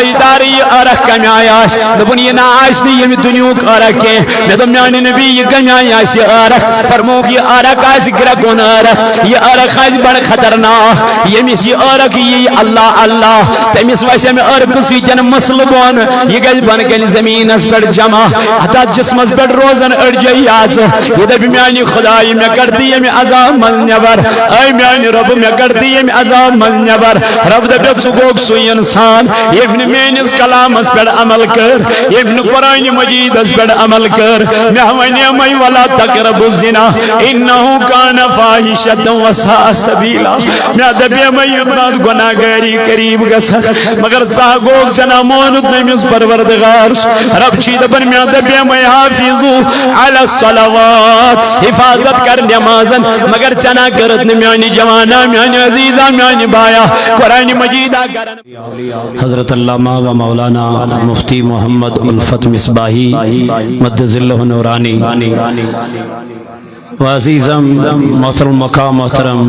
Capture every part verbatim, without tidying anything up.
تاجدار، یہِ عرق کَمہِ آیہِ آسہِ؟ دوٚپُن، یہِ نہ آسہِ نہٕ ییٚمہِ دُنیہُک عرق کینٛہہ۔ مےٚ دوٚپ، میانہِ نبی، یہِ کَمہِ آیہِ آسہِ یہِ عرق؟ فرمووُکھ، یہِ عرق آسہِ گرٛٮ۪کوُن عرق، یہِ عرق آسہِ بڑٕ خطرناک۔ ییٚمِس یہِ عرق یی اللہ اللہ، تٔمِس وَسہِ اَمہِ عرقہٕ سۭتۍ مسلہٕ بۄن، یہِ گژھِ بۄنہٕ کَنہِ زٔمیٖنَس پٮ۪ٹھ جمع، اَتھ جسمَس پٮ۪ٹھ روزن أڑجے یاژٕ۔ یہِ دَپہِ، میانہِ خدایہِ، مےٚ کَڑ تہٕ ییٚمہِ عذاب منٛز نٮ۪بر، اے میانہِ رۄبہٕ، مےٚ کَڑ تہٕ ییٚمہِ عذاب منٛز نٮ۪بر۔ رۄب دَپٮ۪کھ، ژٕ گوٚکھ سُہ اِنسان، ییٚمۍ نہٕ میٲنِس کلامس پٮ۪ٹھ عمل کٔر، ییٚمۍ نہٕ قرآن مجیدس پٮ۪ٹھ عمل کٔر۔ مےٚ وَنیمَے، ولا تقربوا الزنا انه كان فاحشة وساء سبيلا۔ مےٚ دَپیمَے، یوٚت نہٕ گۄناہ گٲری قریب گژھکھ، مگر ژٕ ہا گوٚکھ، ژےٚ نہ مونُتھ نہٕ أمِس پروردگار۔ رۄب چھُے دَپان، مےٚ دَپیمَے، حافظوا على الصلوات، حفاظت کر نمازن، مگر ژےٚ نہ کٔرٕتھ نہٕ، میانہِ جوانا، میانہِ عزیزا، میانہِ بایا، قرآن مجیدا کرن۔ حضرت علامہ و مولانا مفتی محمد الفت مصباحی مد ظلہ نورانی و عزیزم محترم مقام محترم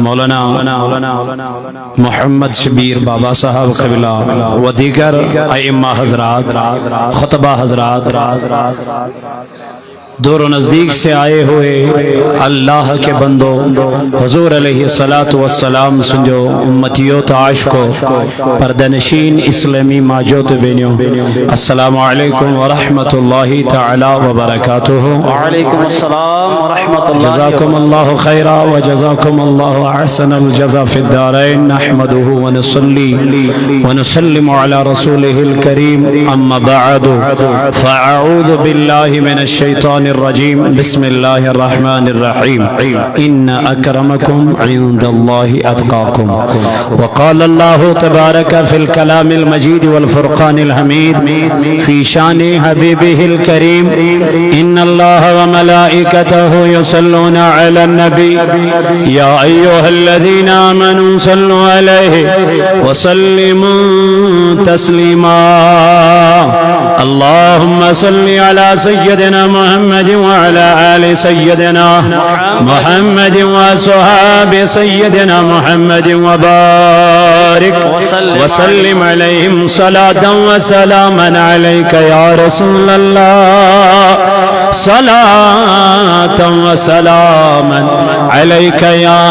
مولانا محمد شبیر بابا صاحب قبلہ و دیگر ائمہ حضرات، خطبہ حضرات، دور و نزدیک سے آئے ہوئے اللہ کے بندو، حضور علیہ الصلوۃ والسلام سنجو امتیو تو عاشقو، پردہ نشین اسلامی ماجو تو بینیو، السلام علیکم ورحمۃ اللہ تعالی وبرکاتہ۔ وعلیکم السلام ورحمۃ اللہ۔ جزاکم اللہ خیرا وجزاکم اللہ احسن الجزا فی الدارین۔ نحمده ونصلي ونسلم على رسوله الكريم، أما بعد، فأعوذ بالله من الشيطان الرجيم، بسم الله الرحمن الرحيم، إن أكرمكم عند الله أتقاكم۔ وقال الله تبارك في الكلام المجيد والفرقان الحميد في شان حبيبه الكريم، إن الله وملائكته يصلون على النبي، يا أيها الذين آمنوا صلوا عليه وسلموا تسليما۔ اللهم صل على سيدنا محمد وعلى آل سيدنا محمد وأصحاب سيدنا محمد وبارك وسلم عليهم صلاة وسلاما عليك يا رسول الله، صلاة وسلاما عليك يا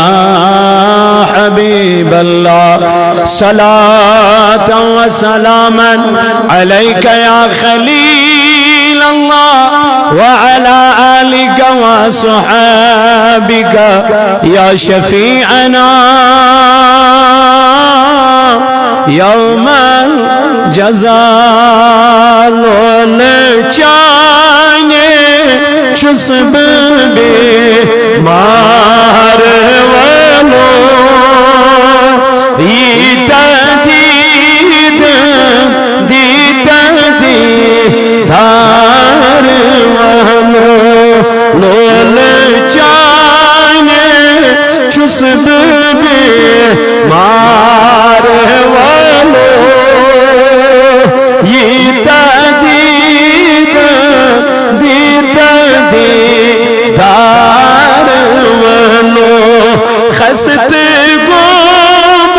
حبيب الله، صلاة وسلاما عليك يا خليل الله، وعلى آلك وصحابك يا شفيعنا يوم الجزا۔ لول چانہِ چھُس بہٕ بیمار وَلو، ییٖتیٛاہ دیٖد، دیٖتیٛاہ دیٖدار وَلو۔ لول چانہِ چھُس بہٕ بیمار وَلو، ییٖتیٛاہ دیٖد، دیٖتیٛاہ دیٖدار وَلو۔ خستہٕ گوٚمُت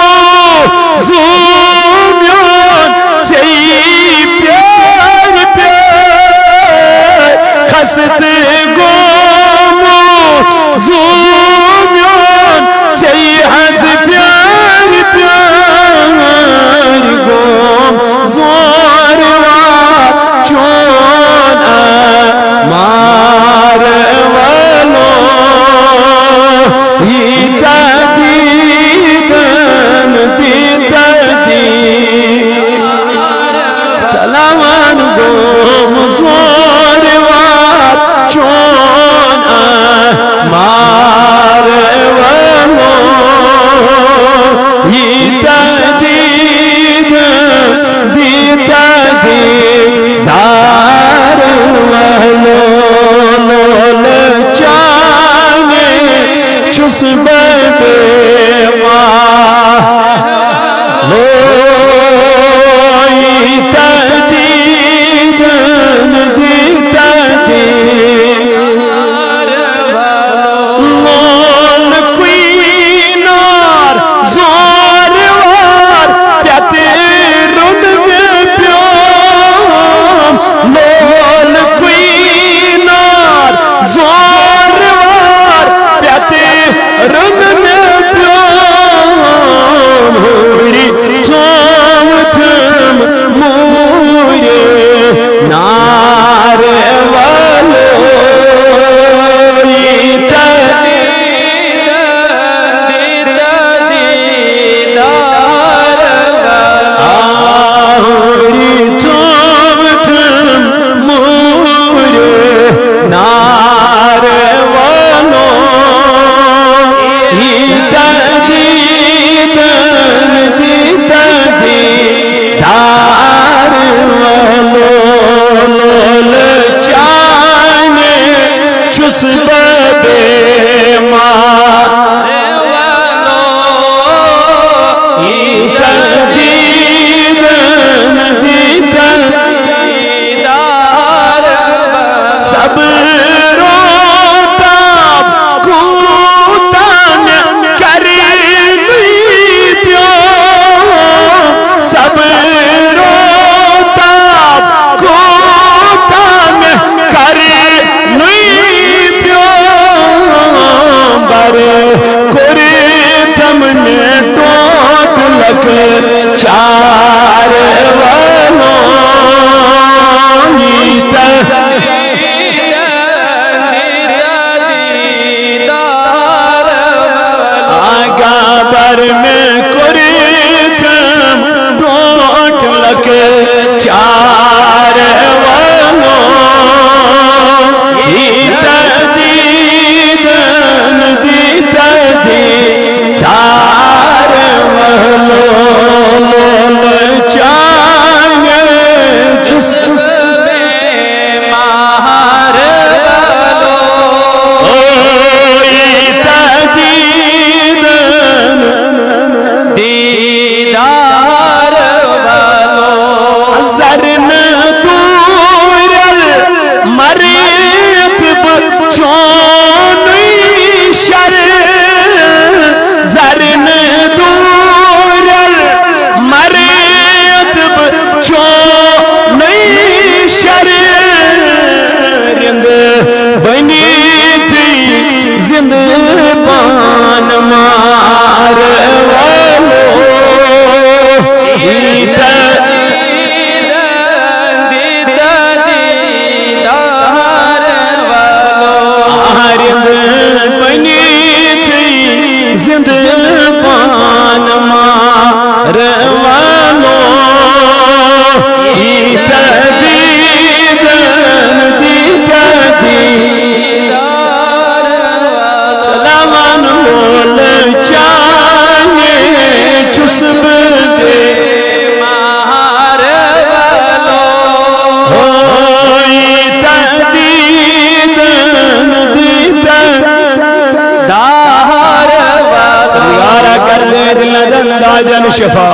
شفا۔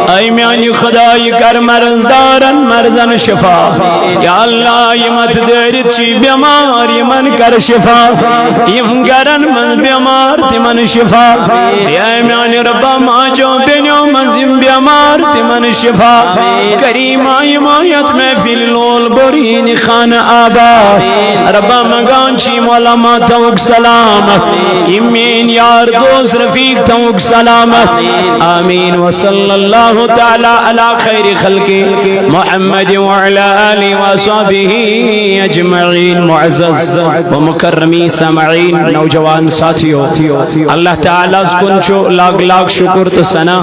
اے میانہِ خدایہِ، کر مرض دارن مرضن شفا۔ یا اللہ، یِم اتھ دٲرِتھ چھِ بیمار، یِمن کر شفا۔ یِم گرن منٛز بیمار، تِمن شفا۔ اے میانہِ رۄبا، ماجو بیٚنیو منٛز یِم بیمار، تِمن شفا۔ کریما، یِم یتھ محفل لول بورین خانہ آباد۔ رۄبا، منگان چھِ یِم علماء تھاوُکھ سلامت، یِم میٲنۍ یار دوست رفیق تھاوُکھ سلامت۔ آمین۔ وصلی اللہ تعالی علی خیر خلقہ محمد وعلی آلہ وصحبہ اجمعین۔ معزز و مکرمین سامعین، نوجوان ساتھیو، اللہ تعالیٰ ہس کُن چھُ لاکھ لاکھ شکر تہٕ ثنا،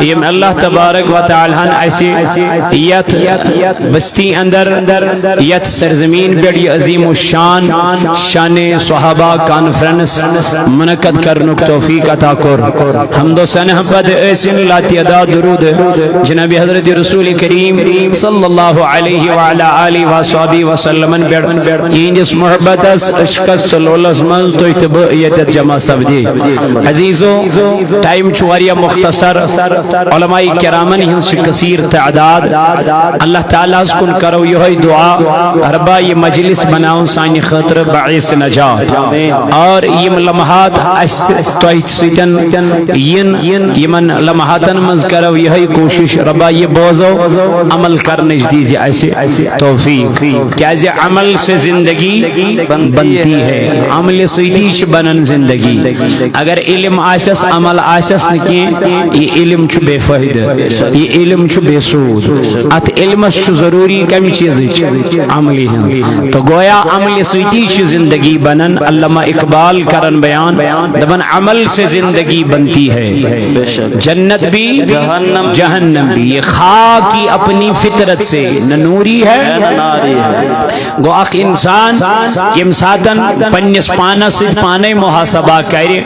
ییٚمۍ اللہ تبارک و تعالیٰ ہن اسہِ یتھ بستی اندر، یتھ سرزمین پٮ۪ٹھ یہِ عظیم الشان شان صحابہ کانفرنس منعقد کرنُک توفیق عطا کوٚر۔ حمد و ثنا پتہٕ ٲسِن لاتعداد درود جناب حضرت رسول کریم صلی اللہ علیہ وعلی آلہ وصحبہ وسلمن پٮ۪ٹھ، یِہنٛدِس محبتس، عشقس تہٕ لولس منٛز تُہۍ تہٕ بہٕ ییٚتٮ۪تھ جمع سپدے۔ عزیزو، ٹائم چھُ واریاہ مختصر، علماء کرامن ہٕنٛز چھِ کثیر تعداد۔ اللہ تعالیٰ ہس کُن کرو یِہوٚے دعا، ربا، یہِ مجلس بناو سانہِ خٲطرٕ باعث نجات، اور یِم لمحات اسہِ تۄہہِ سۭتۍ یِن، یِمن لمحاتن منٛز کرو یِہوٚے کوٗشش، ربا، یہِ بوزو، عمل کرنٕچ دیٖزِ اسہِ توفیق، کیازِ عمل سے زندگی بنتی ہے، عملہِ سۭتی چھِ بنان زندگی۔ اگر علم آسٮ۪س، عمل آسٮ۪س نہٕ کینٛہہ، یہِ علم چھُ بے فٲیدٕ، یہِ علم چھُ بے سوٗد۔ اتھ علمس چھُ ضروٗری کمہِ چیٖزٕچ؟ عملہِ ہٕنٛز۔ تہٕ گویا عملہِ سۭتی چھِ زندگی بنان۔ علامہ اقبال کرن بیان، دپان، عمل سے زندگی بنتی ہے، جنت بھی، جہنم بھی۔ یہ خاک کی اپنی فطرت سے نہ نوری ہے، نہ ناری ہے۔ گوٚو اکھ انسان ییٚمہِ ساتن پننِس پانس سۭتۍ پانے محاسبہ کرِ،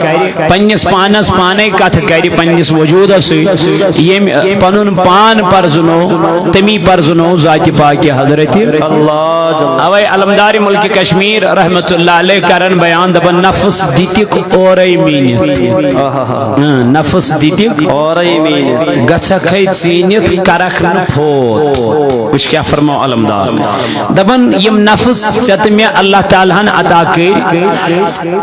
پننِس پانس پانے کتھ کرِ، پننِس وجودس سۭتۍ، ییٚمہِ پنُن پان پرزنو، تمی پرزنو ذاتِ پاکِ حضرت۔ اللہ جل۔ اوے علمدار ملک کشمیر رحمت اللہ علیہ کرن بیان، دپان، نفس دِتِکھ اورے میٖنِتھ۔ آہا۔ اۭں، نفس دِتِکھ اورے میٖنِتھ۔ گژھکھ ہے ژیٖنِتھ، کرکھ نہٕ فوت۔ وٕچھ کیٛاہ فرمو علمدار۔ دپان، یِم نفس ژےٚ تہٕ مےٚ اللہ تعالیٰ ہن عطا کٔرۍ،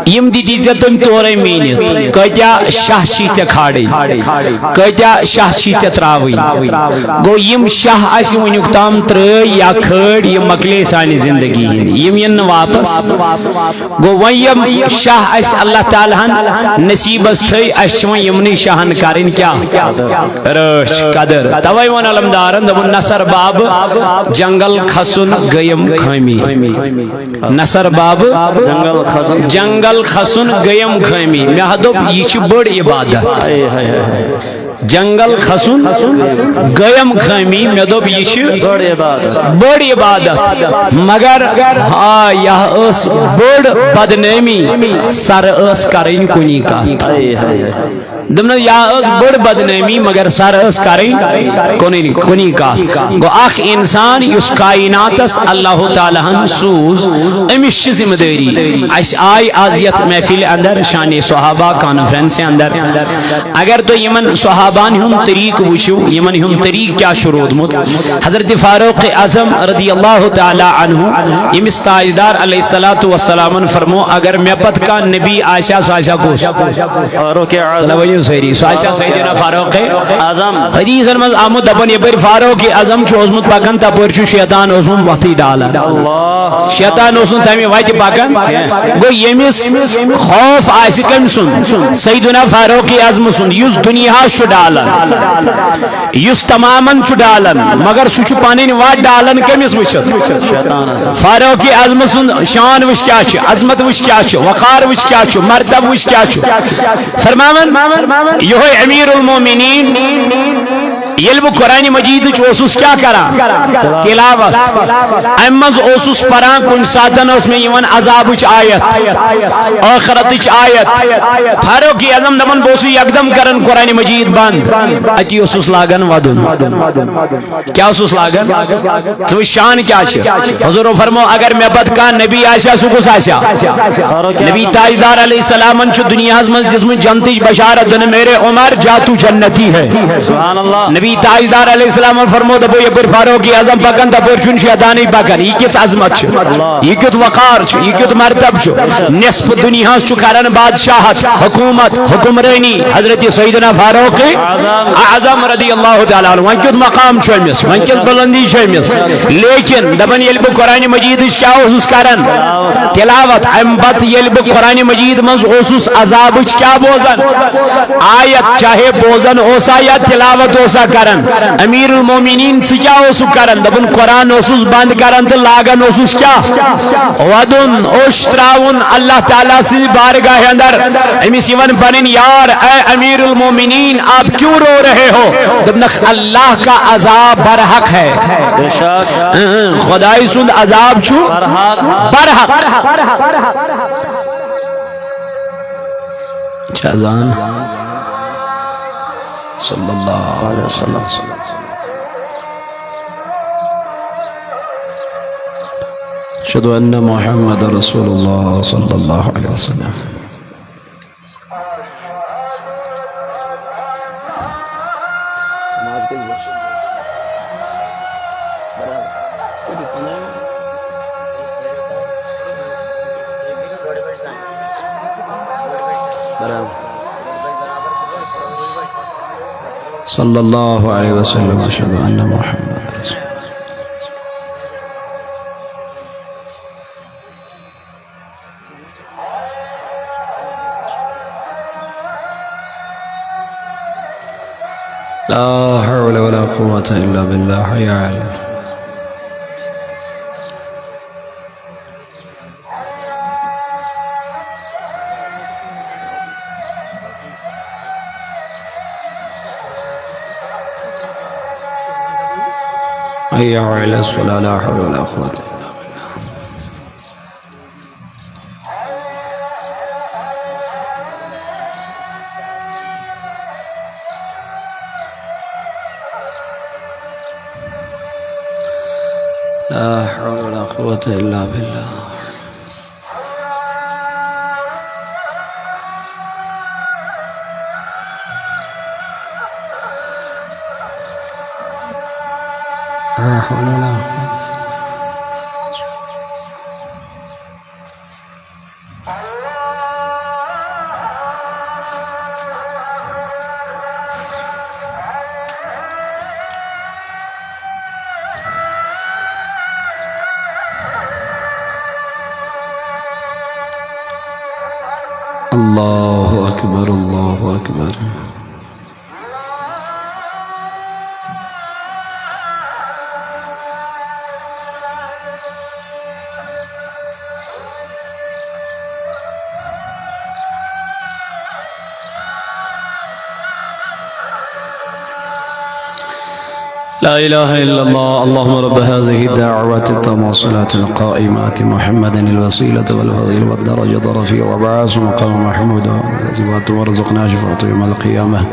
یِم دِتی ژےٚ تٔمۍ تورے میٖنِتھ۔ کۭتیٛاہ شاہ چھی ژےٚ کھالٕنۍ؟ کۭتیٛاہ شاہ چھی ژےٚ ترٛاوٕنۍ؟ گوٚو، یِم شاہ اَسہِ وٕنیُک تام ترٛٲے یا کھٲلۍ، یِم مۄکلے سانہِ زندگی ہِنٛدۍ، یِم یِن نہٕ واپس۔ گوٚو، وۄنۍ یِم شاہ اَسہِ اللہ تعالیٰ ہن نصیٖبس تھٲے، اَسہِ چھِ وۄنۍ یِمنٕے شاہن کرٕنۍ کیٛاہ؟ رٲچھ، قدر۔ توے ووٚن علمدارن، دوٚپُن، نثر بابہٕ جنگل کھسُن گٔیم خٲمی۔ نثر بابہٕ جنگل کھسُن۔ جنگل کھسُن گٔیم خٲمی۔ مےٚ ہا دوٚپ، یہِ چھِ بٔڑ عبادت۔ ہاے، ہاے، ہاے، ہاے۔ جنگل کھسُن گٔیم خٲمی۔ مےٚ دوٚپ، یہِ چھِ بٔڑ عبادت۔ بٔڑ عبادت۔ مگر آ، یہِ ٲس بٔڑ بدنٲمی۔ سر ٲس کرٕنۍ کُنی کتھ۔ ہاے، ہاے، ہاے۔ دوٚپنَس، یا ٲس بٔڑ بدنٲمی، مگر سر ٲس کرٕنۍ کُنی، کُنی کتھ۔ گوٚو، اکھ انسان یُس کائناتس اللہ تعالیٰ ہن سوٗز، أمِس چھِ ذمہٕ دٲری۔ اَسہِ آے آز یتھ محفلہِ اندر شانِ صحابہ کانفرنسہِ اندر، اگر تُہۍ یِمن صحابہن ہُنٛد طریٖقہٕ وٕچھِو، یِمن ہُنٛد طریٖقہٕ کیٛاہ چھُ روٗدمُت، حضرت فاروق اعظم رضی اللہ تعالیٰ عنہ، ییٚمِس تاجدار علیہ الصلوۃ والسلامن فرمو، اگر مےٚ پتہٕ کانٛہہ نبی آسہِ ہا، سُہ آسہِ ہا کُس؟ فاروق اعظم۔ ؤنِو سٲری، سُہ آسہِ ہا سیدنا فاروق اعظم۔ حدیثن منٛز آمُت، دپان، یپٲرۍ فاروق اعظم چھُ اوسمُت پکان، تپٲرۍ چھُ شیطان اوسمُت وتھٕے ڈالان۔ اللہ۔ شیطان اوس نہٕ تمہِ وتہِ پکان۔ گوٚو، ییٚمِس خوف آسہِ کٔمۍ سُنٛد؟ سیدنا فاروق اعظم سُنٛد، یُس دُنیاہس چھُ ڈالان، یُس تمامن چھُ ڈالان، مگر سُہ چھُ پنٕنۍ وتھ ڈالان کٔمِس وٕچھِتھ؟ شیطانس۔ فاروق اعظم سُنٛد شان وٕچھ کیٛاہ چھُ، عظمت وٕچھ کیٛاہ چھُ، وقار وٕچھ کیٛاہ چھُ، مرتب وٕچھ کیٛاہ چھُ۔ فرماوان، یِہوٚے امیر المومنین، ییٚلہِ بہٕ قرآن مجیدٕچ اوسُس کیٛاہ کران؟ تلاوت۔ اَمہِ منٛز اوسُس پران، کُنہِ ساتن ٲس مےٚ یِوان عذابٕچ آیت، ٲخرتٕچ آیت۔ فاروق اعظم دپان، بہٕ اوسُس یکدم کران قرآن مجید بند، اتی اوسُس لاگان ودُن۔ کیٛاہ اوسُس لاگان؟ ژٕ وٕچھ شان کیٛاہ چھِ۔ حضورو فرمو، اگر مےٚ پتہٕ کانٛہہ نبی آسہِ ہا، سُہ کُس آسہِ ہا؟ نبی تاجدار علیہ السلامن چھُ دُنیاہس منٛز دِژمٕژ جنتٕچ بشارت، دِنہٕ، میرے عمر، جا تو جنتی ہے۔ سبحان اللہ۔ نبی تاجدار علیہ السلام فرمو، دپو، یپٲرۍ فاروق اعظم پکان، تپٲرۍ چھُنہٕ شیطانٕے پکان۔ یہِ کِژھ عظمت چھِ؟ اللہ۔ یہِ کیُتھ وقار چھُ؟ یہِ کیُتھ مرتب چھُ؟ نصف دُنیاہس چھُ کران بادشاہت، حکومت، حکمرٲنی حضرت سیدنا فاروق اعظم رضی اللہ تعالیٰ عنہ۔ وۄنۍ کیُتھ مقام چھُ أمِس؟ وۄنۍ کِژھ بلندی چھِ أمِس؟ لیکن دپان، ییٚلہِ بہٕ قرآن مجیدٕچ کیٛاہ اوسُس کران؟ تلاوت۔ امہِ پتہٕ ییٚلہِ بہٕ قرآن مجید منٛز اوسُس عذابٕچ کیٛاہ بوزان؟ آیت، چاہے بوزان اوسا یا تلاوت اوسا کران۔ امیر المومنین، ژٕ کیٛاہ اوسُکھ کران؟ دپان، قرآن اوسُس بند کران تہٕ لاگان اوسُس کیٛاہ؟ ودُن، اوٚش تراوُن اللہ تعالیٰ سٕنٛزِ بارگاہہِ اندر۔ أمِس یِوان پنٕنۍ یار، اے امیر المومنین، آپ کیوں رو رہے ہو؟ دوٚپنکھ، اللہ کا عذاب برحق ہے۔ بے شک۔ اۭں، خداے سُنٛد عذاب چھُ برحق۔ برحق۔ چھا زان؟ صلی اللہ علیہ وسلم۔ أشهد أن محمد رسول الله صلى الله عليه وسلم۔ صلى الله عليه وسلم، أشهد أن محمد رسول الله۔ لا حول ولا قوة إلا بالله، حي على الفلاح۔ حي على الصلاة، لا حول ولا قوة إلا بالله۔ لا حول ولا قوة إلا بالله۔ لا حول ولا قوة إلا بالله۔ الله أكبر، الله أكبر۔ لا إله إلا الله. اللهم رب هذه الدعوة التامة والصلاة القائمة، آت محمدا الوسيلة والفضيلة والدرجة الرفيعة وابعثه مقاما محمودا الذي وعدته وارزقنا شفاعته يوم القيامة.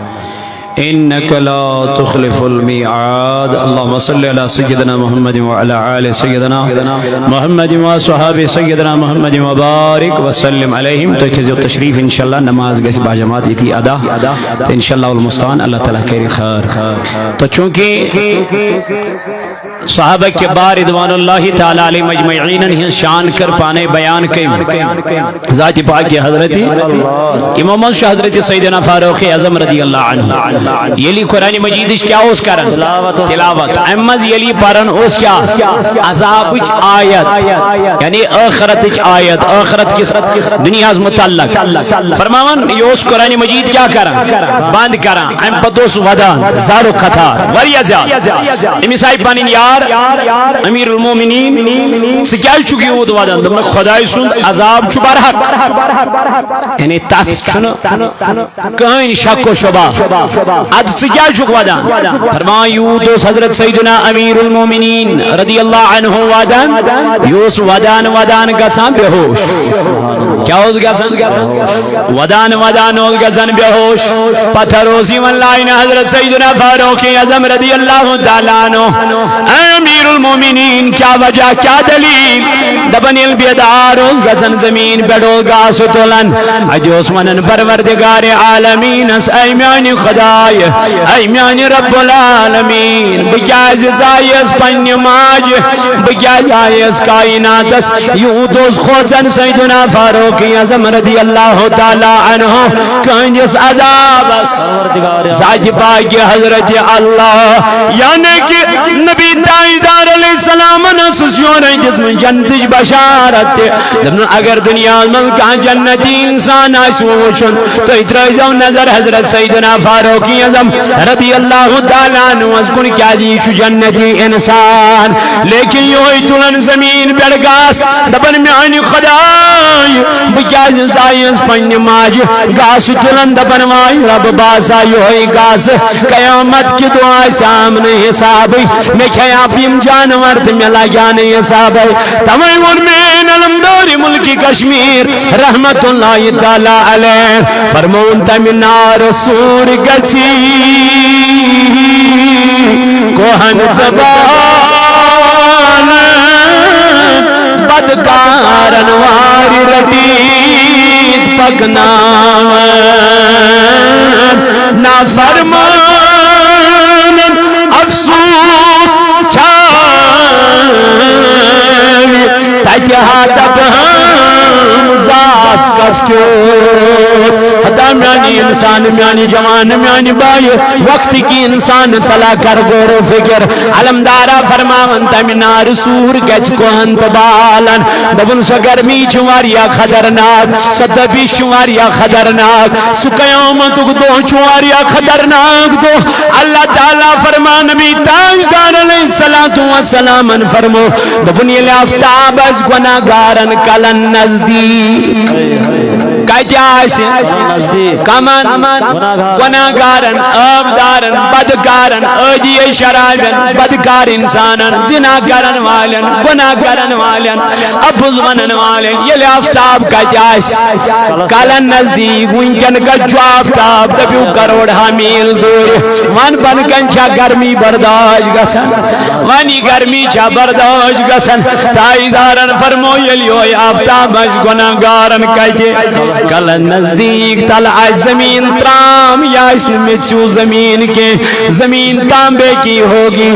إنك لا تخلف الميعاد. اللهم صل على سيدنا محمد وعلى آل سيدنا محمد وصحابه سيدنا محمد وبارك وسلم عليهم۔ تُہۍ تھٲیزیو تشریٖف، انشاءاللہ نماز گژھِ باجماعت ییٚتی ادا۔ تہٕ انشاءاللہ المستعان، اللہ تعالیٰ کرِ خیر۔ تو چونکہ صحابہ کبار رضوان اللہ تعالیٰ علیہم اجمعین ہٕنٛز شان کٔر پانے بیان کٔمۍ؟ ذات پاک حضرت۔ یِمو منٛز چھُ حضرت سیدنا فاروق اعظم رضی اللہ عنہ۔ ییٚلہِ قرآن مجیدٕچ کیٛاہ اوس کران؟ تلاوت۔ اَمہِ منٛز ییٚلہِ یہِ پران اوس کیٛاہ؟ عذابٕچ آیت، یعنی ٲخرتٕچ آیت، ٲخرت کِس دُنیاہَس مُتعلق۔ فرماوان، یہِ اوس قرآن مجید کیٛاہ کران؟ بنٛد کران۔ اَمہِ پتہٕ اوس ودان، زارُک قطار، واریاہ زیادٕ۔ أمِس آیہِ پنٕنۍ یار، امیر المومنین، ژٕ کیٛازِ چھُکھ یوٗت ودان؟ دوٚپنکھ، خداے سُنٛد عذاب چھُ برحق۔ یعنی تتھ چھُنہٕ کٕہٕنۍ شک و شبہ۔ ادٕ ژٕ کیٛازِ چھُکھ ودان؟ فرمان، یوٗت اوس حضرت سیدنا امیر المومنین رضی اللہ عنہ ودان، یہِ اوس ودان ودان گژھان بے ہوش۔ کیٛاہ اوس گژھان؟ ودان ودان اوس گژھان بے ہوش۔ پتھر اوس یِوان لاینہٕ حضرت سیدنا فاروق اعظم رضی اللہ تعالیٰ عنہ۔ اے امیر المومنین، کیٛاہ وجہ، کیٛاہ دلیل؟ دپان، ییٚلہِ بیدار اوس گژھان، زمین پٮ۪ٹھ اوس گاسہٕ تُلان، اتہِ اوس ونان پروردگار عالمینس، اے میانہِ خدایہِ، اے میانہِ رب العالمین، بہٕ کیازِ زایس پننہِ ماجہِ؟ بہٕ کیازِ آیس کائناتس؟ یوٗت اوس کھوژان سیدنا فاروق اعظم رضی اللہ تعالیٰ عنہ کہنٛدِس عذابس۔ ذاتِ پاکِ حضرت اللہ، یعنی کہ نبی تاجدار علیہ السلامن ٲسٕس یورے دِژمٕژ جنتٕچ بشارت تہِ۔ دوٚپُن، اگر دُنیاہس منٛز کانٛہہ جنتی انسان آسہِ وۄنۍ وٕچھُن، تُہۍ ترٲیزیو نظر حضرت سیدنا فاروق اعظم رضی اللہ تعالیٰ عنہس کُن، کیازِ یہِ چھُ جنتی انسان۔ لیکن یِہوٚے تُلان زمین پٮ۪ٹھ گاسہٕ، دپان، میانہِ خدایہِ، بہٕ کیازِ زایس پننہِ ماجہِ؟ گاسہٕ تُلان دپان، واے رب، بہٕ ہسا یِہوٚے گاسہٕ، قیامت کہِ دۄہ آسہِ ہا نہٕ حسابٕے، مےٚ کھیٚیہِ ہا یِم جانور تہٕ مےٚ لگہِ ہا نہٕ حسابٕے۔ توے ووٚن مےٚ علمدار ملکِ کشمیر رحمت اللہ تعالیٰ علیہ، فرمووُن، تمہِ نارٕ سوٗر گژھِ کوہن تہٕ بالن، بدکارن وارِ رٔٹِتھ پکناون۔ نافرمانن افسوس کھیاوِ، تتہِ ہا دپہٕ ہم زاس کتھ کیُتھ۔ ہتا میانہِ انسان، میانہِ جوان، میانہِ بایہِ، وقت کی انسان، تلا کر غور و فکر۔ علمدارا فرماون، تمہِ نارٕ سوٗر گژھِ کوہن تہٕ بالن۔ دوٚپُن، سۄ گرمی چھِ واریاہ خطرناک، سۄ تپش چھِ واریاہ خطرناک، سُہ قیامتُک دۄہ چھُ واریاہ خطرناک دۄہ۔ اللہ تعالیٰ فرمان، نبی تاجدار علیہ الصلوۃ والسلامن فرمو، دوٚپُن، ییٚلہِ آفتاب آسہِ گۄناہ گارن کلن نزدیٖک، کتہِ آسہِ؟ نزدیٖک۔ کمن؟ گۄناہ گار۔ گۄناہ گارن، عٲب دارن، بدکارن، عٲدی شرابن، بدکار انسانن، زنا کرن والٮ۪ن، گۄناہ کرن والٮ۪ن، اپُز ونن والٮ۪ن۔ ییٚلہِ آفتاب کتہِ آسہِ؟ کلن نزدیٖک۔ وٕنکٮ۪ن کتہِ چھُ آفتاب؟ دٔپِو کروڑ ہا میٖل دوٗرِ۔ ون بۄنہٕ کنہِ چھا گرمی برداش گژھان؟ ون یہِ گرمی چھا برداش گژھان؟ تاجدارن فرمو، ییٚلہِ یِہوٚے آفتاب آسہِ گۄناہ گارن کتہِ؟ کلن نزدیٖک۔ تلہٕ آسہِ زمین ترام، یہِ آسہِ نہٕ میٚژِو زمین کینٛہہ، زمین تانبے کی ہوگی۔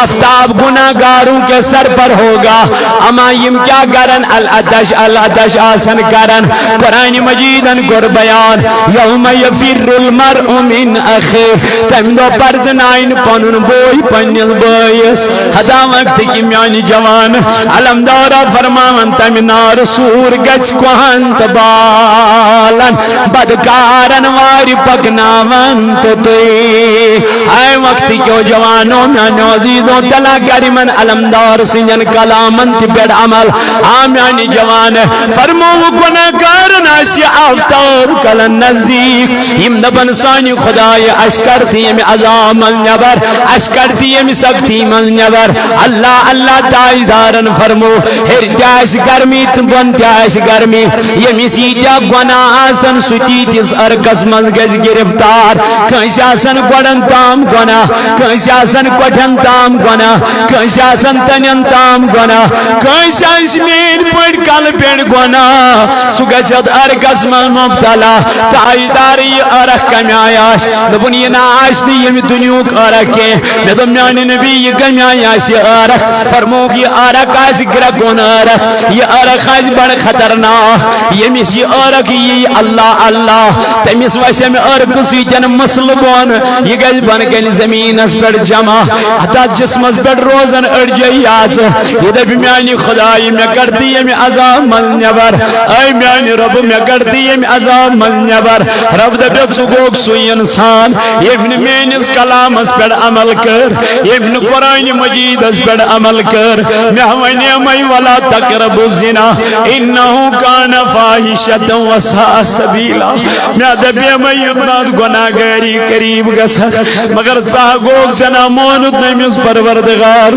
آفتاب گناہ گاروں کے سر پر ہوگا۔ اما یِم کیٛاہ کرن؟ العطش، العطش آسن کرن۔ قرآن مجیدن کوٚر بیان، یوم یفر المرء من اخیہ، تمہِ دۄہ پرزناین پنُن بوے پننِس بٲیِس۔ ہتا وقت کہِ میانہِ جوان، علمدارا فرماون، تمہِ نارٕ سوٗر گژھِ کوہن تہٕ بالن، بدکارن وارِ پکناون تہٕ تُہۍ۔ اے وقت کیو جوانو، میانیو عزیزو، تلا کر یِمن علمدار سٕنٛدٮ۪ن کلامن تہِ پٮ۪ٹھ عمل۔ آ میانہِ جوان، فرموو گۄناہ گارن آسہِ آفتاب کلن نزدیٖک، یِم دپن، سانہِ خدایہِ، اسہِ کر تہٕ ییٚمہِ عذاب منٛز نٮ۪بر، اسہِ کر تہٕ ییٚمہِ سختی منٛز نٮ۪بر۔ اللہ اللہ تاجدارن فرمو، ہیٚرِ تہِ آسہِ گرمی تہٕ بۄن تہِ آسہِ گرمی۔ ییٚمِس ییٖتیٛاہ گۄناہ آسن، سُہ تیٖتِس عرقس منٛز گژھِ گرفتار۔ کٲنٛسہِ آسن گۄڈن تام گۄناہ، کٲنٛسہِ آسن کۄٹھٮ۪ن تام گۄناہ، کٲنٛسہِ آسن تنٮ۪ن تام گۄناہ، کٲنٛسہِ آسہِ میٲنۍ پٲٹھۍ کلہٕ پٮ۪ٹھ گۄناہ، سُہ گژھِ اتھ عرقس منٛز مبتلا۔ تاجدار، یہِ عرق کمہِ آیہِ آسہِ؟ دوٚپُن، یہِ نہ آسہِ نہٕ ییٚمہِ دُنیہُک عرق کینٛہہ۔ مےٚ دوٚپ، میانہِ نبی، یہِ کمہِ آیہِ آسہِ یہِ عرق؟ فرمووُکھ، یہِ عرق آسہِ گرٛٮ۪کوُن عرق، یہِ عرق آسہِ بڑٕ خطرناک۔ ییٚمِس یہِ عرق یی اللہ اللہ، تٔمِس وسہِ اَمہِ عرقہٕ سۭتۍ مسلہٕ بۄن، یہِ گژھِ بۄنہٕ کنہِ زٔمیٖنس پٮ۪ٹھ جمع، اَتھ جسمس پٮ۪ٹھ روزن أڈجہِ یاژٕ۔ یہِ دَپہِ، میانہِ خدایہِ، مےٚ کر تہٕ ییٚمہِ عذاب منٛز نٮ۪بر، اے میانہِ رۄبہٕ، مےٚ کر تہٕ ییٚمہِ عذاب منٛز نٮ۪بر۔ رۄب دَپیو، ژٕ گوکھ سُے انسان، ییٚمۍ نہٕ میٲنِس کلامس پٮ۪ٹھ عمل کٔر، ییٚمۍ نہٕ قرآنِ مجیدس پٮ۪ٹھ عمل کٔر۔ مےٚ وَنیمَے، ولا تقربوا الزنا انہ کان فاحشۃ و سا سبیلا۔ مےٚ دَپیمَے یوٚتنَتھ گۄناہگٲری قریب گژھکھ، مگر ژٕ ہا گوکھ، ژےٚ نہ مونُتھ نہٕ أمِس پروردگار۔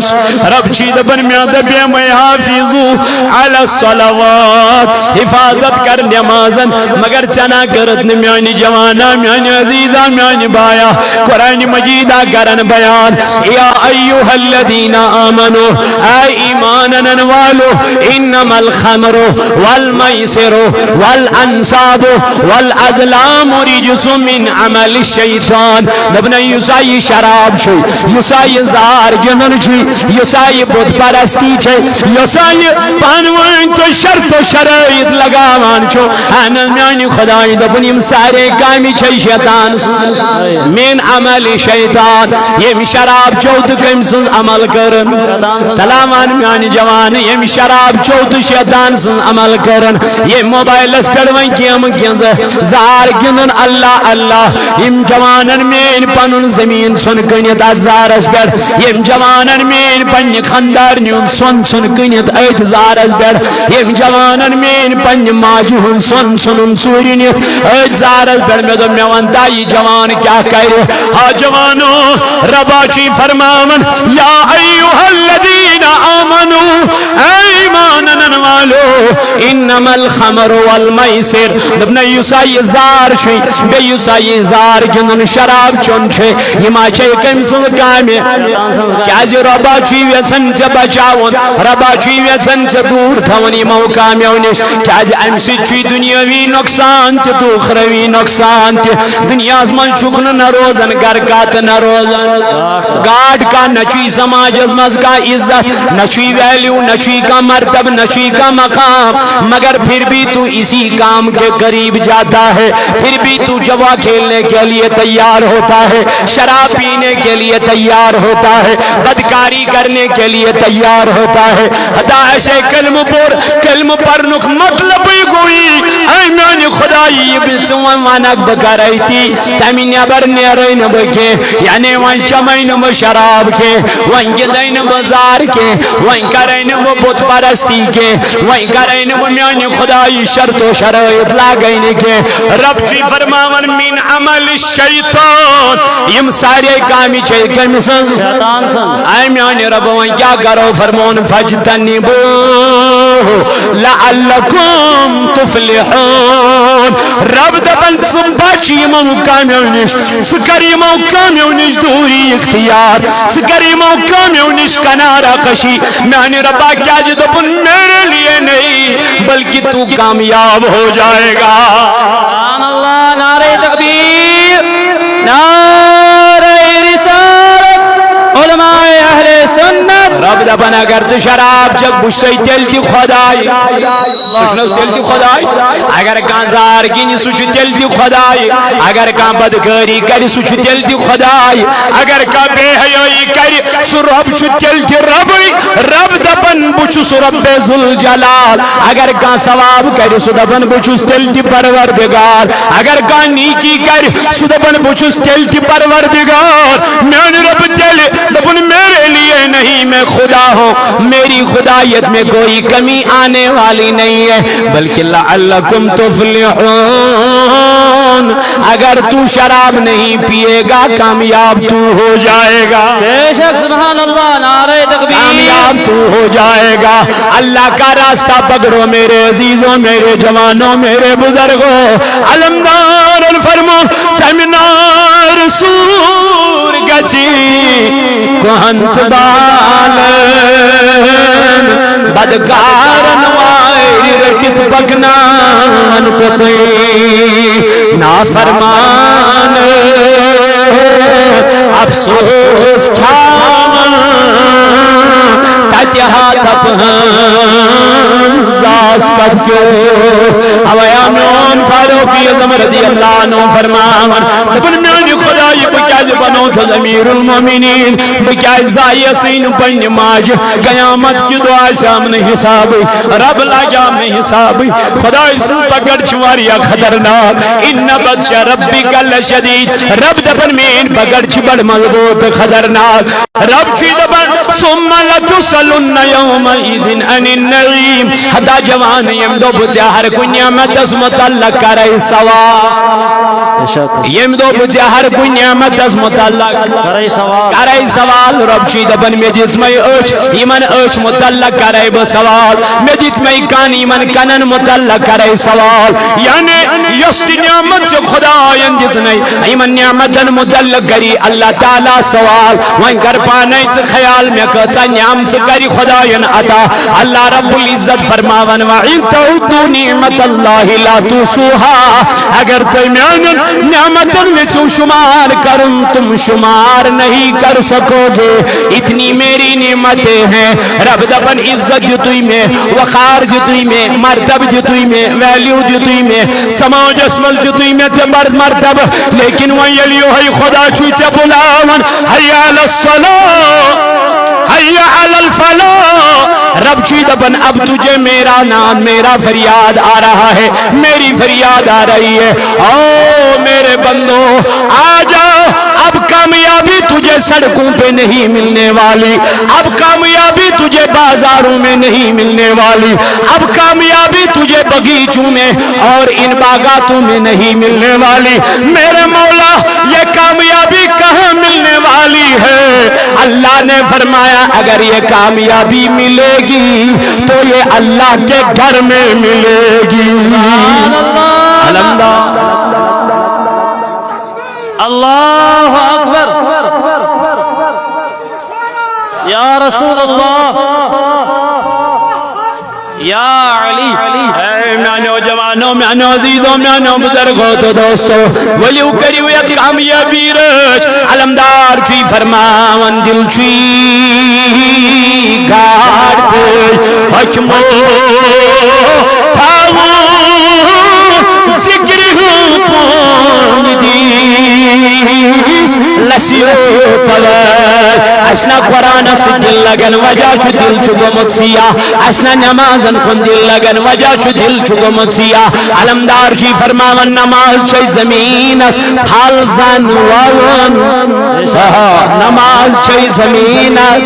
رب چھی دَپان، مےٚ دَپیمَے حافظوا علی الصلوات، حفاظت کر نمازن، مگر ژےٚ نہ کٔرٕتھ نہٕ۔ میانہِ جوانا، میانہِ عزیزا، میانہِ بایا، قرآن مجیدا کرن بیان، یا ایھا الذین آمنو، اے ایمان انن والو، انما الخمر والمیسر والانصاب والازلام رجس من عمل الشیطان۔ دوٚپنَے، یُس ہا یہِ شراب چھُ، یُس ہا یہِ زار گِنٛدُن چھُ، یُس ہا یہِ بت پرستی چھے، یُس ہا یہِ پانہٕ ؤنۍ تُہۍ شرط و شرٲیط لگاوان چھِو، اہن حظ، میانہِ خدایہِ دوٚپُن، یِم سارے کامہِ چھے شیطان سٕنٛز۔ من عمل شیطان۔ ییٚمۍ شراب چوٚو تہٕ کٔمۍ سٕنٛز عمل کٔرٕن؟ تلاوان میانہِ جوانہٕ، ییٚمۍ شراب چوٚو تہٕ شیطان سٕنٛز عمل کٔرٕن۔ ییٚمۍ موبایلس پٮ۪ٹھ وۄنۍ گیمہٕ گِنٛزٕ، زار گِنٛدُن، اللہ اللہ۔ یِم جوانن میٲنۍ پنُن زٔمیٖن ژھُن کٕنِتھ اتھ زارس پٮ۪ٹھ، یِم جوانن میٲنۍ پننہِ خاندارنہِ ہُنٛد سۄن ژھُن کٕنِتھ أتھۍ زارس پٮ۪ٹھ، یِم جوانن میٲنۍ پننہِ ماجہِ ہُنٛد سۄن ژھُنُن ژوٗرِ نِتھ أتھۍ زارس پٮ۪ٹھ۔ مےٚ دوٚپ، مےٚ وَن تا، یہِ جوان کیٛاہ کرِ؟ ہا جوانو، ربا چھی فرماوان، یا ایھا الذین آمنو، اے ایمان انن والو، انما الخمر والمیسر۔ دوٚپنَے، یُس ہا یہِ زار چھُ، بیٚیہِ یُس ہا یہِ زار گِنٛدُن، شراب چیوٚن چھُ، یہِ ما چھے کٔمۍ سٕنٛز کامہِ؟ کیٛازِ رۄبا چھُے یژھان ژےٚ بچاوُن، رۄبا چھُے یژھان ژےٚ دوٗر تھاوُن یِمو کامیو نِش۔ کیٛازِ اَمہِ سۭتۍ چھُے دُنیٲوی نۄقصان تہِ تہٕ اُخروی نۄقصان تہِ۔ دُنیاہَس منٛز چھُکھ نہٕ نہ روزان گرٕ کانٛہہ تہٕ نہ روزان گاٹ کانٛہہ، نہ چھُے سماجس منٛز کانٛہہ عزت، نہ چھُے ویلیو، نہ چھُے کانٛہہ مرتبہٕ، نہ چھُے کانٛہہ مقام، مگر پھر بھی تو اسی کام کے قریب جاتا ہے، پھر بھی تو جوا کھیلنے کے لیے تیار ہوتا ہے، شراب پینے کے لیے تیار ہوتا ہے، بدکاری کرنے کے لیے تیار ہوتا ہے۔ ہتا اسے کلمہٕ پوٚر، کلمہٕ پرنُک مطلبٕے گوٚو یی، اے میانہِ خدایہِ، یہِ بہٕ ژٕ وۄنۍ ونکھ بہٕ کرے تی، تمہِ نٮ۪بر نیرے نہٕ بہٕ کینٛہہ، یعنی وۄنۍ چمے نہٕ بہٕ شراب کینٛہہ، وۄنۍ گِنٛدے نہٕ بہٕ زار کینٛہہ، وۄنۍ کرے نہٕ بہٕ بت پرستی کینٛہہ، وۄنۍ کرے نہٕ بہٕ میانہِ خدایہِ شرط و شرٲیط لاگے نہٕ کینٛہہ۔ رب چھُے فرماوان، من عمل الشیطان، یِم سارے کامہِ چھے کٔمۍ سٕنٛز؟ شیطان سٕنٛز۔ اے میانہِ رب، وۄنۍ کیٛاہ کرو؟ فرمون، فاجتنبوہ لعلکم تفلحون۔ رب دپان، ژٕ بچ یِمو کامیو نِش، ژٕ کر یِمو کامیو نِش دوری اختیار، ژٕ کر یِمو کامیو نِش کنارہ کشی۔ میانہِ ربا کیٛازِ دوٚپُن، میرے لیے نہیں، بلکہ تو کامیاب ہو جائے گا۔ سبحان اللہ، نعرہ تکبیر، نعرہ رسالت، علماء اہل سنت۔ رب دپان، اگر ژٕ شراب چکھ، بہٕ چھُسے تیٚلہِ تہِ خداے۔ سُہ چھُنہٕ حظ تیٚلہِ تہِ خداے؟ اگر کانٛہہ زار گِنٛدِ، سُہ چھُ تیٚلہِ تہِ خداے۔ اگر کانٛہہ بدکٲری کرِ، سُہ چھُ تیٚلہِ تہِ خداے۔ اگر کانٛہہ بے حیٲیی کرِ، سُہ رب چھُ تیٚلہِ تہِ ربٕے۔ رب دپان، بہٕ چھُس رب ذوالجلال۔ اگر کانٛہہ ثواب کرِ، سُہ دپان، بہٕ چھُس تیٚلہِ تہِ پروردگار۔ اگر کانٛہہ نیکی کرِ، سُہ دپان، بہٕ چھُس تیٚلہِ تہِ پروردگار۔ میانہِ رب تیٚلہِ دپان، میرے لیے نہیں، میں خدا ہوں، میری خدائیت میں کوئی کمی آنے والی نہیں ہے، بلکہ لعلکم تفلحون، اگر تو شراب نہیں پیے گا، کامیاب تو ہو جائے گا۔ بے شک، سبحان اللہ، نعرہ تکبیر۔ کامیاب تو ہو جائے گا۔ اللہ کا راستہ پکڑو میرے عزیزوں، میرے جوانوں، میرے بزرگوں۔ علمدار فرمو، تمہِ نار سوٗر گژھِ کۄہن تہٕ بالن، بدکارن وارِ رٔٹِتھ پکناون توٚتُے۔ نافرمان افسوس کھاون تتہِ ہا دپہن زاس کتھ کیو۔ اویا میون فاروق اعظم رضی اللہ عنہ فرماون، دپن میانہِ خدایہِ بہٕ کیٛاہ کیٛازِ بنوتھس امیر المومنین؟ بہٕ کیٛازِ زایس نہٕ پننہِ ماجہِ؟ قیامت کہِ دۄہ آسہِ ہم نہٕ حسابٕے، رب لاگہِ ہم نہٕ حسابٕے۔ خداے سٕنٛز پکڑ چھِ واریاہ خطرناک۔ ان بطش ربک لشدید۔ رب دپان میٲنۍ پکڑ چھِ بڑٕ مضبوط تہٕ خطرناک۔ رب چھُے دپان، ثم لتسألن یومئذ عن النعیم۔ ہتا جوان، ییٚمہِ دۄہ بہٕ ژےٚ ہر کُنہِ نعمتس متعلق کرے سوال۔ بے شک۔ ییٚمہِ دۄہ بہٕ ژےٚ ہر کُنہِ نعمتس متعلق کرے سوال۔ کرے سوال۔ رب چھُے دپان، مےٚ دِژمے أچھ، یِمن أچھ متعلق کرے بہٕ سوال۔ مےٚ دِتمے کن، یِمن کنن متعلق کرے سوال۔ یعنی یۄس تہِ نعمت ژےٚ خداین دِژنَے، یِمن نعمتن متعلق کری اللہ تعالیٰ سوال۔ وۄنۍ کر پانے ژٕ خیال، مےٚ کۭژاہ نعمژٕ کری خداین عطا۔ اللہ رب العزت فرماون، وَإِن تَعُدُّوا نِعْمَتَ اللَّهِ لَا تُحْصُوهَا۔ اگر تُہۍ میانٮ۪ن نعمتن یژھِو شمار کرُن، تم شمار نہیں کر سکو گے۔ اتنی میری نعمتیں ہیں۔ رب دپان، عزت دیُتُے مےٚ، وقار دیُتُے مےٚ، مرتبہ دیُتُے مےٚ، ویلیو دیُتُے مےٚ، سماجس منٛز دیُتُے مےٚ ژےٚ بڑ مرتبہ، لیکن وۄنۍ ییٚلہِ یِہوٚے خدا چھُے ژےٚ بُلاوان، حی علی الصلاۃ، حی علی الفلاح، رب چھُے دپان، اب تجھے میرا نام، میرا فریاد آ رہا ہے، میری فریاد آ رہی ہے، او میرے بندو، آ جاؤ، اب کامیابی تجھے سڑکوں پہ نہیں ملنے والی، اب کامیابی تجھے بازاروں میں نہیں ملنے والی، اب کامیابی تجھے بغیچوں میں اور ان باغاتوں میں نہیں ملنے والی۔ میرے مولا، یہ کامیابی کہاں ملنے والی ہے؟ اللہ نے فرمایا، اگر یہ کامیابی ملے گی تو یہ اللہ کے گھر میں ملے گی۔ سبحان اللہ۔ علمدار۔ اللہ اکبر۔ یا رسول اللہ، یا علی۔ اے میانیو جوانو، میانیو عزیزو، میانیو بزرگو تو دوستو، ؤلِو کٔرِو یک کامیٲبی رٲچھ۔ علمدار چھُے فرماوان، دِل چھُے گاڈ پٲٹھۍ حٲکِمو تھاوُن، ذِکرِ ہُنٛد پونٛڈ دیٖس لَسیو توے۔ اَسہِ نا قرآنس سۭتۍ دِل لگان، وجہ چھُ دِل چھُ گوٚمُت سیاہ۔ اَسہِ نا نمازن کُن دِل لگان، وجہ چھُ دِل چھُ گوٚمُت سیاہ۔ علمدار چھُے فرماوان، نماز چھے زمینس پھل زن ووُن۔ آہا، نماز چھے زمینس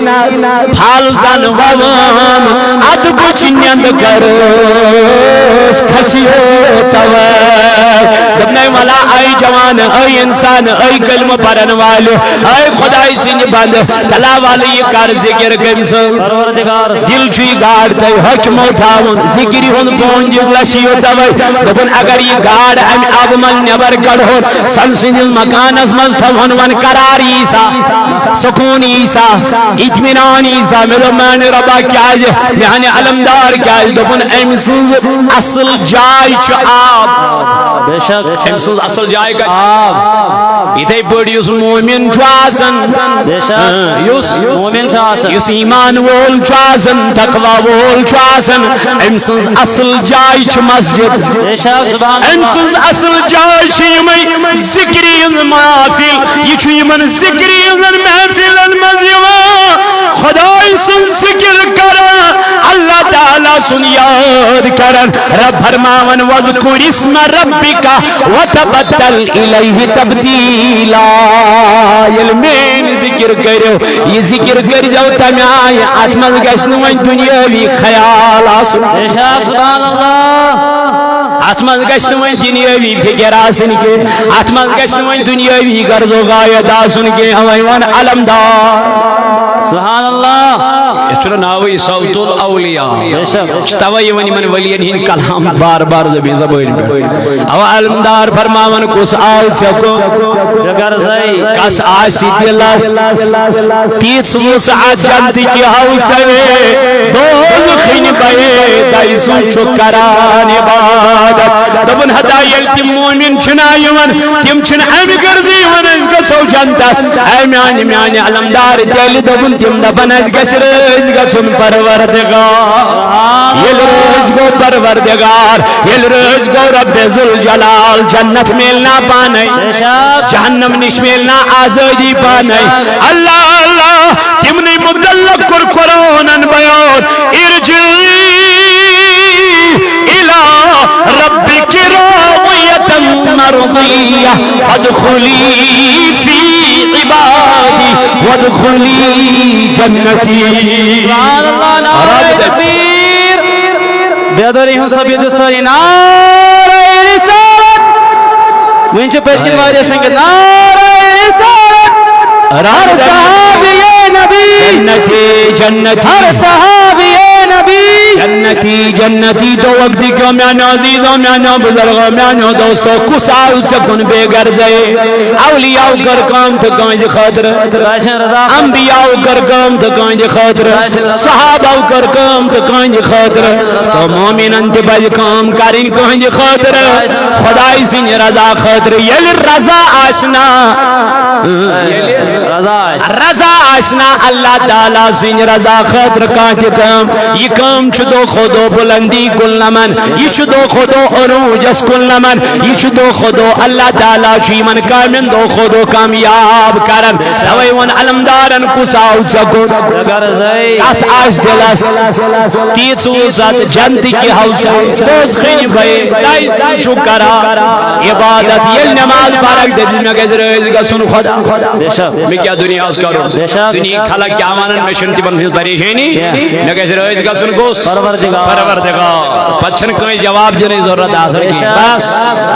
پھل زن ووُن، ادٕ بُچھ نیند کرس کھسیو توے۔ دوٚپنَے ولا اے جوان، اے انسان، اے کلمہٕ پرن والہِ، اے خداے سٕنٛدِ بندٕ، تلا والہٕ یہِ کر ذکر کٔمۍ سٕنٛز؟ پروردگار۔ دِل چھُے گاڈ تۄہہِ حٲکِمو تھاوُن، ذِکرِ ہُنٛد بون دِل لَسیو توے۔ دوٚپُن، اگر یہِ گاڈ اَمہِ آبہٕ منٛز نٮ۪بر کڑہون، سن سٕنٛدِس مکانس منٛز تھاوہون، وۄنۍ قرار یی سا، سکوٗن یی سا، اطمینان یی سا۔ مےٚ دوٚپ، میانہِ رۄبا، کیازِ؟ میانہِ علمدار، کیازِ؟ دوٚپُن، أمۍ سٕنٛز اصل جاے چھُ آب۔ بے شک۔ أمۍ سٕنٛز اصل جاے کتہِ؟ آب۔ یِتھے پٲٹھۍ یُس مومن چھُ آسان، بے شک۔ اۭں، یُس مومن چھُ آسان۔ یُس ایمان وول چھُ آسان، تقوی وول چھُ آسان، أمۍ سٕنٛز اصل جاے چھِ مسجد۔ بے شک، سبحان أمۍ اللہ۔ سٕنٛز اصل جاے چھِ یِمے ذِکرِ ہٕنٛز محفل۔ یہِ چھُ یِمن ذِکرِ ہٕنٛزن محفلن منٛز یِوان خداے سُنٛد ذِکر کران، اللہ تعالیٰ سُنٛد یاد کران۔ رب فرماوان، وَاذْكُرِ اسْمَ رَبِّكَ وَتَبَتَّلْ إِلَيْهِ تَبْتِيلًا۔ ییٚلہِ میٲنۍ ذِکر کٔرِو، یہِ ذِکر کٔرۍزیو تَمہِ آیہِ، اَتھ منٛز گژھِ نہٕ وۄنۍ دُنیٲوی خیال آسُن۔ ارشاد، سبحان اللہ۔ اَتھ منٛز گژھِ نہٕ وۄنۍ دُنیٲوی فِکر آسٕنۍ کینٛہہ، اَتھ منٛز گژھِ نہٕ وۄنۍ دُنیٲوی غرض و غایت آسُن کینٛہہ۔ اَوَے وَن علمدار۔ سبحان اللہ۔ یَتھ چھُنہٕ ناوٕے صوت الاولیاء۔ بے شک۔ چھُ توے یِوان یِمن ؤلین ہٕنٛدۍ کلام بار بار زبی-، زبٲنۍ پٮ۪ٹھ۔ اَوا علمدار فرماوان، کُس آو ژےٚ کُن؟ بے غرضے۔ کس آسہِ دِلس تِژھ وُسعت جنتٕکہِ ہوسوے، دوزخ کِنۍ بَے دَے سُنٛد چھُ کران عبادت۔ دوٚپُن، ہتا ییٚلہِ تِم مومِن چھِنہ یِوان، تِم چھِنہٕ اَمہِ غرضہٕ یِوان أسۍ گژھو جنتَس۔ اے میانہِ، میانہِ علمدار، تیٚلہِ دوٚپُن تِم دَپَن اَسہِ گژھِ رٲضۍ گژھُن پروردگار۔ ییٚلہِ رٲضۍ گوٚو پروردگار، ییٚلہِ رٲضۍ گوٚو رب ذوالجلال، جنت میلنا پانے، جہنم نِش میلنا آزٲدی پانے۔ اللہ اللہ، تِمنٕے متعلق کوٚر قرآنن بیان، ارجعی الی ربک راضیة مرضیة فادخلی فی عبادی وادخلی جنتی۔ سبحان اللہ، نعرہ تکبیر۔ بیداری ہُنٛد سبیل سٲری نعرہ رسالت۔ وۄنۍ چھِ پٔتۍ کِنۍ واریاہ شنٛگِتھ۔ نعرہ رسالت۔ ہر صحابی نبی۔ جنتی، جنتی۔ ہر صحابی نبی۔ جنتی، جنتی۔ تو وقت کیوں میانیو عزیزو، میانیو بزرگو، میانیو دوستو، کُس آو ژےٚ کُن بے غرضے؟ اولیاء کٔر کٲم تہٕ کٲنٛسہِ خٲطرٕ۔ انبیاء کٔر کٲم تہٕ کٲنٛسہِ خٲطرٕ۔ صحابہ کٔر کٲم تہٕ کٲنٛسہِ خٲطرٕ۔ تو مومنن تہِ پزِ کٲم کرٕنۍ کٲنٛسہِ خٲطرٕ۔ خداے سٕنٛدِ رضا خٲطرٕ۔ ییٚلہِ رضا آسہِ نا، رضا آسہِ۔ رضا آسہِ نا اللہ تعالیٰ سٕنٛدِ رضا خٲطرٕ کانٛہہ تہِ کٲم، یہِ کٲم چھُ دۄہ کھۄتہٕ دۄہ بُلندی کُن لمان، یہِ چھُ دۄہ کھۄتہٕ دۄہ عروجس کُن لمان، یہِ چھُ دۄہ کھۄتہٕ دۄہ، اللہ تعالیٰ چھُ یِمن کامٮ۪ن دۄہ کھۄتہٕ دۄہ کامیاب کران۔ توے ووٚن علمدارن، کُس آو ژےٚ کُن؟ کس آسہِ دِلس تیٖژ وُزت، جنتٕکۍ حوصہٕ، دوزخٕنۍ بھے، دَے سُنٛد چھُ کران عبادت۔ ییٚلہِ نماز پرکھ دٔپِو، مےٚ گژھِ رٲضۍ گژھُن خدا۔ بے شک۔ مےٚ کیٛاہ دُنیاہس کرُن؟ بے شک۔ دُنیہٕکۍ خلق کیٛاہ ونن، مےٚ چھُنہٕ تِمن ہٕنٛز پریشٲنی۔ کینٛہہ۔ مےٚ گژھِ رٲضۍ گژھُن کُس؟ پروردگار۔ پروردگار۔ پتہٕ چھنہٕ کٲنٛسہِ جواب دِنٕچ ضروٗرت آسان کینٛہہ۔ بس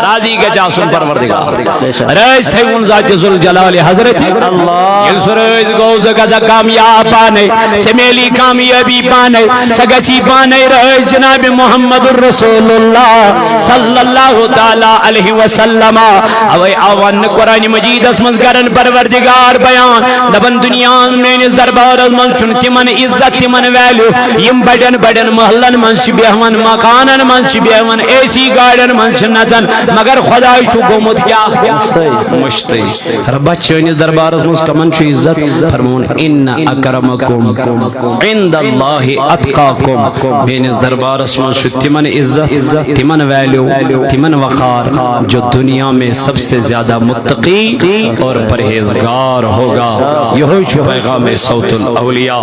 راضی گژھِ آسُن پروردگار۔ بے شک۔ رٲضۍ تھٲوُن ذاتِ ذوالجلالِ حضرت۔ اللہ۔ ییٚلہِ سُہ رٲضۍ گوٚو، سُہ گژھِ کامیاب پانے، ژےٚ میلی کامیٲبی پانے، ژےٚ گژھی پانے رٲضۍ جناب محمد رسول اللہ صلی اللہ تعالیٰ علیہ وسلم۔ اوے آو وننہٕ قرآن مجیدس منٛز کرن پروردگار بیان، دپان، دُنیاہن میٲنِس دربارس منٛز چھُنہٕ تِمن عزت، تِمن ویلیو، یِم بڑٮ۪ن بڑٮ۪ن محلن منٛز چھِ بیہوان، مکانن منٛز چھِ بیہوان، اے سی گاڑٮ۪ن منٛز چھِ نژان، مگر خداے چھُ گوٚمُت کیٛاہ؟ مٔشتٕے۔ ربا، چٲنِس دربارس منٛز کمن چھُ عزت؟ فرمون، ان اکرمکم عند اللہ اتقاکم۔ میٲنِس دربارس منٛز چھُ تِمن عزت، تِمن ویلیو، تِمن وقار، جو دنیا میں سب سے زیادہ متقی اور پرہیزگار ہوگا۔ یہوے چھُ پیغام صوت الاولیاء۔